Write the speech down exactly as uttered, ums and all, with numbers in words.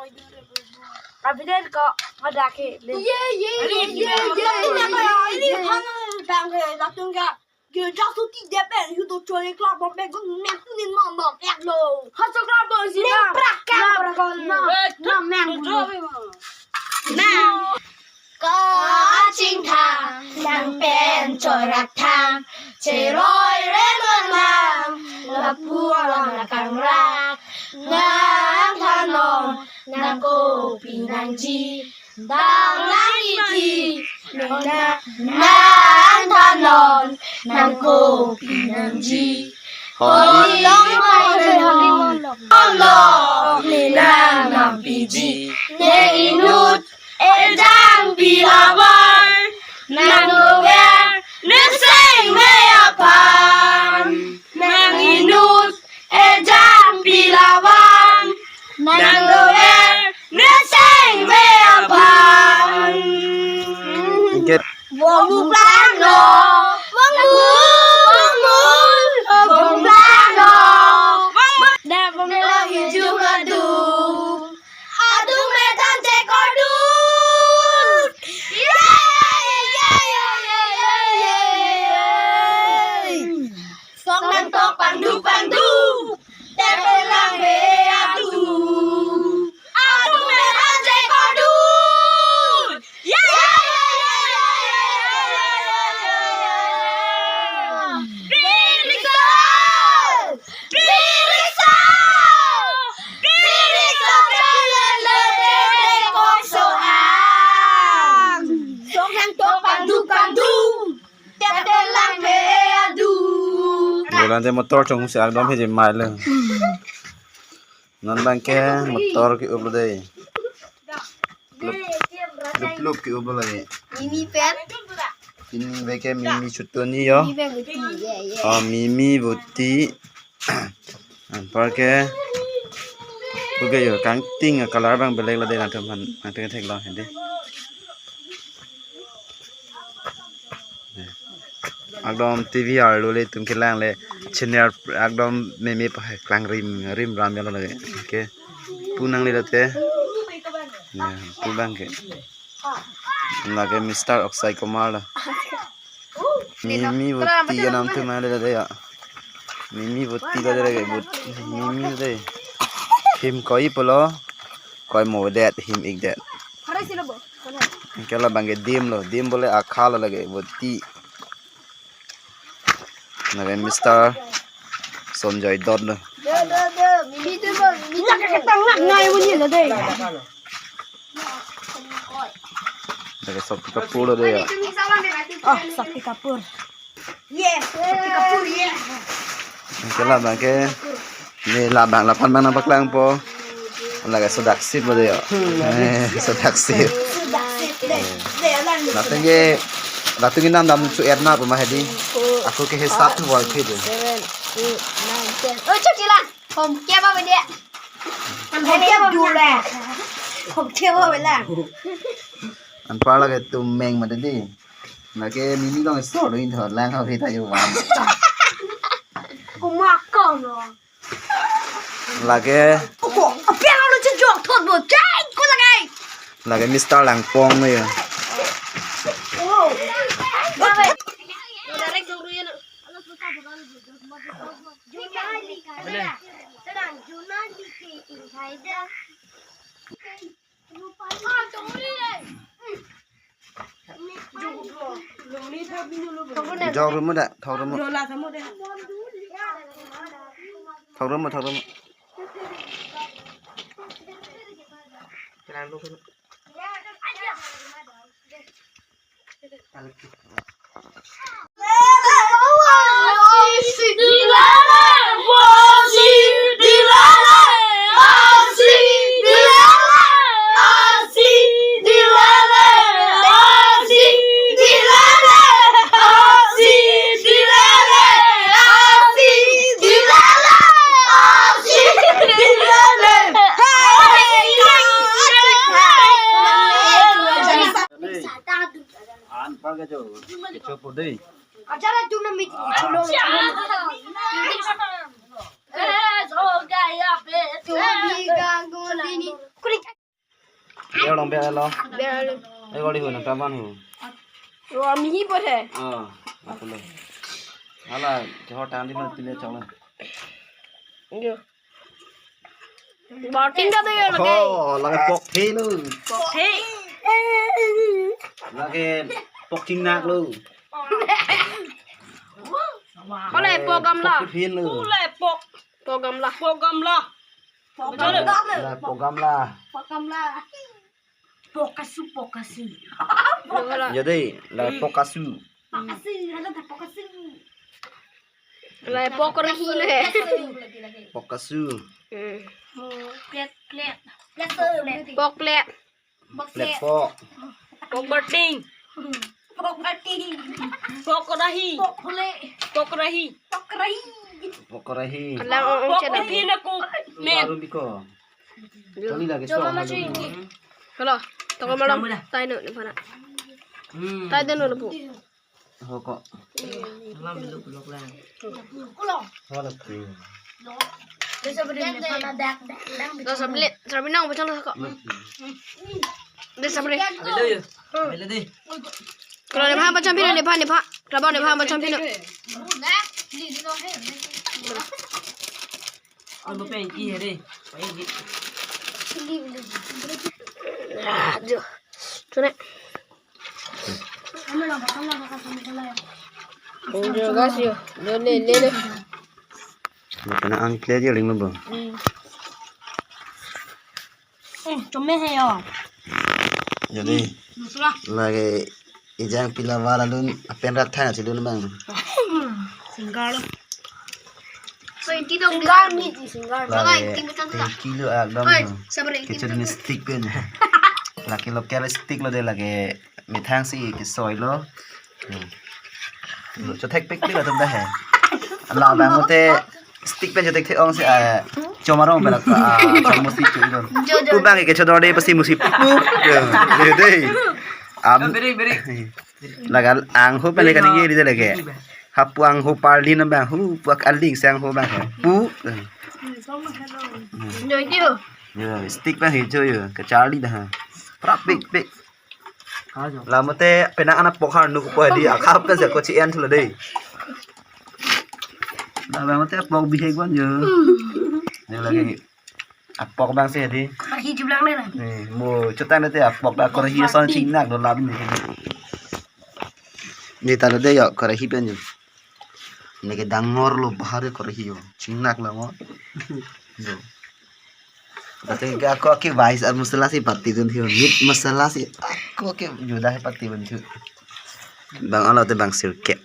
Abidin ko ada ke. Ye, ye, ye, ye, ye, ye, ye, ye. Ini hang dang ke, latung ke. Ke jasu ti depen, hu to chole club bom pe gun mek tu nin mom mom ek lo. Ha so club bom si ning na. Prak kang na, prak kang na. Na, na, meng. Na. Kachingthang, nang pen chorak thang, cheroi renong nang, lapu alam nakangrak, nang thanon, nang kopi nangji, dang nang iti, nang, nang thanon, nang kopi nangji. Holi, holi, holi, holi, holi, nang nang piji, ne inut, Ejang pilavar, nang dover, neseng ve aphan. Nang inut, ejang pilavar, nang dover, neseng ve aphan. Ingkir. Bong plano, bong bong, bong bong, bong plano. Dah, bong plano. Ijung adu. Adung metan cekordun. Ye, ye, ye. Song nangtok pangdu, pangdu. Tepelang be adu. Adung metan cekordun. Ye, ye, ye. Biriksa. Biriksa! Biriksa! Song nangtok pangdu pangdu. Tep telang be adu. Dolan te motor chong si akdom he je mai le. Non bang ke motor ke-up lo dei. Plup, plup ke-up lo lagi. Mimi pen. Pini beke Mimi chutoni yo. Mimi pen buti, ye, ye. Oh, Mimi buti. Anpar ke. Puke yo, kangting a-color bang belek lo dei, nangtum han, nangtum thek lo, hedi. Akdom T V arlo le tum kelang le channel akdom meme pa hai klang rim rim ram ya lo lagi. Okay. Pu nang le lote. Ya, pu bang ke. Lake Mister Akshay Kumar lo. Mimi buti ya nam tu ma le ya. Mimi buti lo de lake but. Mimi de. Him koi pulo. Koi mo det him ik det. Kela bang ke dim lo, dim bole akha lo lake buti. Lake Mister Sonjoy Dot lo. Lake ketang nak ngai wuni lo dei. Lake Shakti Kapoor lo dei ya. Oh, Shakti Kapoor. Yes, Shakti Kapoor, yes. Kela bang ke. Ne labang lapan bang nangpaklangpo. Lake Sodaksip lo dei yo. Eh, Sodaksip. Sodaksip, dei. Dei, alang. Lapen ke, latum ke nam dam chu erna pu ma hedi. Ako ke hisap tu wal ke dei. Seven, eight, nine, ten. Oh, chok chila. Hom kya ba dia? Hom kya ba dule? Hom kya ba bela? Anpar lake tum meng ma dei. Lake Mimi dong so do in thor lang ha hita yo wan. Kuma kono. Lake. Ko, apiang lo chejok thot bo. Chai, ko lake. Lake Mister Langpong lo yo. Oh. Direct dong ruyan. Junali. Sedang Junali ke inghai dah. Jok rumu da, thok rumu. Thok rumu, thok rumu. An, pakai jo. Acara tu nama itu, cholo, cholo. Eh, so gaya pe. Tu ni ganggu ni. Kuning. Dia long bia lo. Bia lo. Eh, kali hu na kaban hu. Lo ami hi pot he. Ah, aku lo. Ala, kehor tang di lo, pile chok lo. Yo. Batin dah tu ya lagi. Oh, lagi pok the lo. Pok the. Lagi pok chingnak lo. Kole pok gamla. Pok the lo. Kole pok. Pok gamla. Pok gamla. Pok gamla. Lagi pok gamla. Pok gamla. Pokasu, pokasu. Yo dei, lagi pokasu. Pokasu, ada tak pokasu? Lagi pok rahi le. Pokasu. Hmm. Klet, klet. Klet. Pok klet. Klet pok. Pok bating. Pok bating. Pok rahi. Pok hule. Pok rahi. Pok rahi. Pok rahi. Kalang ong ong. Pok channel. Rahi na ku. Men. Baru biko. Kali lagi. Coba so maju ini. Kalau toko malam. Kamu dah. Tai nu ni mana? Hmm. Tai nu lebu. Ho ko. Malam belum belum lah. Ulo. Ho lagi. Dia sebenarnya mana dak dak dak. Lo sablit, sablit nang pacang lo ko. Dia sablit. Ambil dulu ya. Ambil dulu deh. Kalau dia paham pacang pina, dia paham, dia paham. Kalau dia paham pacang pina. Ang ba peng ki here. Peng ki. Ah, jo. Tuna. Yo, guys, yo. Yo, le, le, le. Mata na ang clear yo ring lo bo. Hmm. Hmm, chome he yo. Jadi, masala. Lagi ejang pila wala lun apen rat thana si lun bang. Single. So, inti dong single ni, single. Lagi, inti macam tu lah. Tengki lo, ah, dong. Oi, sabar, inti. Kecuali macam ni tu. Stick pen. Lagi local stick lo dei lagi. Methang si kesoi lo. Hmm. Lo, chothek pik pik lo tum dah he. La bang mute stick pen chothek thek ong si, ah, chom arong pen ka, ah, chom musi chu lo. Jo, jo. Pu bang ke chodor dei pasi musi pu. Yo, dei, dei. Am. Beri, beri. Lagal angho pen le kan ye di lage. Hapu angho parli na bang hu, pu ak aling si angho bang he. Pu. Yo, itu. Yo, stick bang he cho yo. Kacharli dah. Prap pik pik. Kau jo. La mute penang anak pok har nuk po di akhap pen se ko chi en thulo dei. La bang mute pok bihek ban jo. Ni lagi apok bang se di. Karahi jublang ni na. Ni mo chutang te apok da karahi son chingnak do la bin ni. Ni ta dei yo karahi pen jo. Neke dangor lo bahar karahi yo. Chingnak lo mo. Jo. Ate ke ako ke vice ar masala si pati dun thiu. Meat masala si ako ke juda he pati dun thiu. Bang alo te bang sirke.